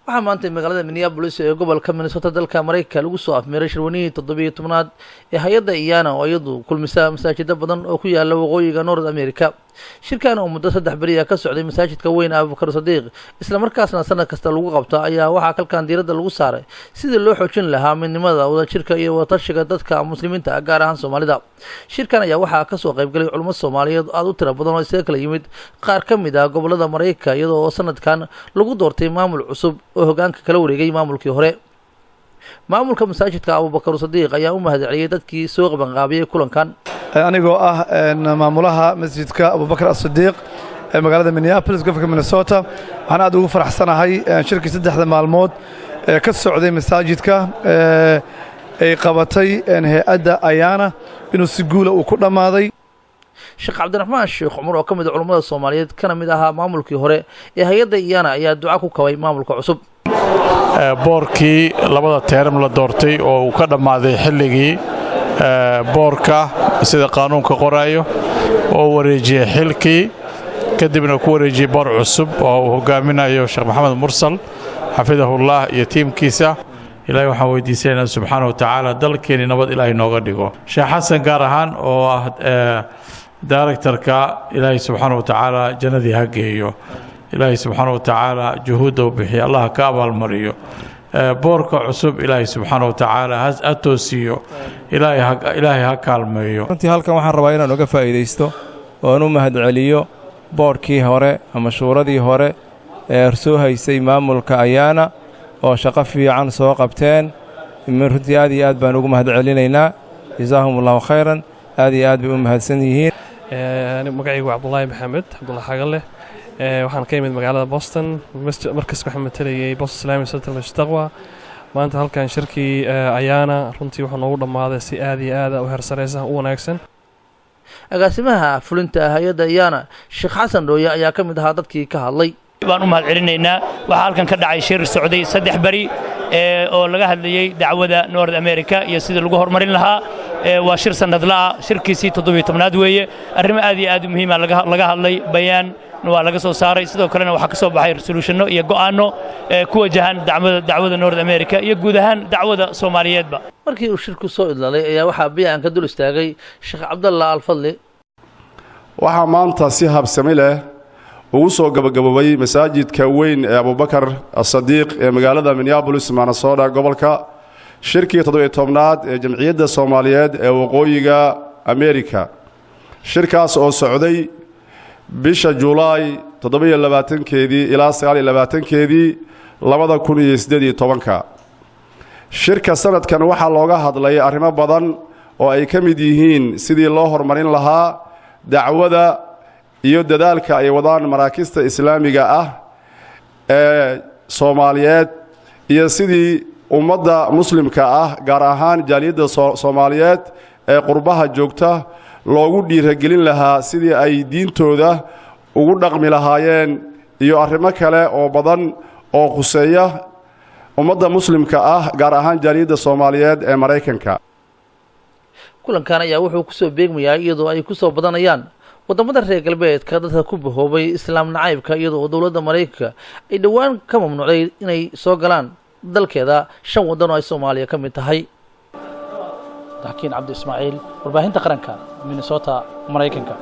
Waxaa maanta magaalada Minneapolis ee gobolka Minnesota, dalka Maraykanka, lagu soo afmeeray shirwanihii 17aad ee hay-adda IANA, oo iyadu kulmisa masaajida badan oo ku yaala waqooyiga North America. Shirkan oo muddo 3 beriya ka socday masaajidka weyn Abubakar Sadiiq, islamarkaasna sanad kasta lagu qabto, ayaa waxaa kalkan diiradda lagu saaray sidii loo xoojin lahaa midnimada, wadajirka iyo wadatashiga dadka Muslimiinta ah, gaar ahaan Soomaalida. Shirkan ayaa waxaa kasoo qaybgalay culimo Soomaaliyeed aada u tiro badan oo isaga kala yimid qaar ka mid ah gobolada Maraykanka, iyadoo oo sanadkan lagu doortay maamul cusub oo hogaanka kala wareegay maamulkii hore. Maamulka masaajidka Abubakar Sadiiq ayaa u mahadceliyey dadkii soo qabanqaabiyey kulankan. Anigoo ah maamulaha masjidka Abubakar Asidiiq ee magaalada Minneapolis, gobolka Minnesota, waxaan aad ugu faraxsanahay shirkii 3da maalmood ee ka socday masaajidka ay qabatay hay-adda IANA inuu si guula uu ku dhammaaday. Sheekh Cabdiraxmaan Sheekh Cumar, oo ka mid a culummada Soomaaliyeed, kana mid ahaa maamulkii hore ee hay-adda IANA, ayaa duca ku kabay maamulka cusub. Boorkii labada term la doortay oo uu ka dhammaaday xilligii boorka sida qaanuunka qoraayo, oo wareejiyey xilkii, kadibna ku wareejiyey boor cusub oo uu hogaaminayo Sheekh Maxamed Mursal, xafidahullah, iyo tiimkiisa. Ilahay waxaan weydiisanaynaa, subxaana wa tacaala, dalkeenni nabad Ilaahay nooga dhigo. Sheekh Xasan gaar ahaan, oo ah directorka, Ilaahay subxaana wa tacaala jannadii ha geeyo. Ilaahay subxaana wa tacaala juhuudda u bixiya Allah ka abaalmariyo. Boorka cusub Ilaahay subxaana wa tacaala ha toosiyo, Ilaahay ha kaalmeeyo. Runtii halkan waxaan rabaa inaan uga faa'iidaysto oo aan u mahadceliyo boorkii hore ama shuuradii hore ee soo haysay maamulka IANA oo shaqo fiican soo qabteen. Runtii aad iyo aad baan ugu mahadcelinaynaa. Jazaahum Allahu khayran. Aad iyo aad bay u mahadsan yihiin. Magacaygu waa Cabdulaahi Maxamed Cabdulla Xagaleh. Waxaan ka imid magaalada Boston. Markaska waxaan matalayay Boston Islamic Center, Masjid Taqwa. Maanta halkan shirkii IANA runtii wuxuu noogu dhammaaday si aad iyo aada u heersareysa, u wanaagsan. Agaasimaha fulinta hay-adda IANA, Sheekh Xasan Dhooye, ayaa ka mid ahaa dadkii ka hadlay. Baan u mahad celinaynaa. Waxaa halkan ka dhacay shir socday 3 beri oo laga hadlayey dacwada North America iyo sidii lagu horumarin lahaa. Waa shir sannadla'a, shirkiisii 17aad weeye. Arrimo aad iyo aad u muhiima laga hadlay, bayaan waa laga soo saaray. Sidoo kalena waxaa ka soo baxay resolutionno iyo go'aanno ku wajahan dacwada North America iyo guud ahaan dacwada Soomaaliyeedba. Markii uu shirku soo idlalay ayaa waxaa bayaanka dul istaagay Sheekh Cabdalla Alfadli. Waxaa maanta si habsami leh ugu soo gabagaboobay masaajidka weyn ee Abubakar Asadiiq ee magaalada Minneapolis, Minnesota, gobolka, shirkii 17aad ee Jamciyadda Soomaaliyeed ee Waqooyiga Amerika. Shirkaas oo socday bisha Julaay 27-keedii ilaa 29-keedii 2018-ka. Shirka sanadkan waxaa looga hadlay arrimo badan oo ay ka mid yihiin sidii loo horumarin lahaa dacwada iyo dadaalka ay wadaan maraakista Islaamiga ah ee Soomaaliyeed, iyo sidii ummadda Muslimka ah, gaar ahaan jaaliyadda Soomaaliyeed ee qurbaha joogta, loogu dhiiragelin lahaa sidii ay diintooda ugu dhaqmi lahaayeen, iyo arrimo kale oo badan oo khuseeya ummadda Muslimka ah, gaar ahaan jaaliyadda Soomaaliyeed ee Maraykanka. Kulankan ayaa wuxuu kusoo beegmayaa iyadoo ay kusoo badanayaan waddamada reer galbeedka dadka ku bahoobay Islaam nacaybka, iyadoo dowladda Maraykanka ay dhowaan ka mamnuucday inay soo galaan dalkeeda shan waddan oo ay Soomaaliya ka mid tahay. Xakiin Cabdi Ismaaciil, Warbaahinta Qaranka, Minnesota, Maraykanka.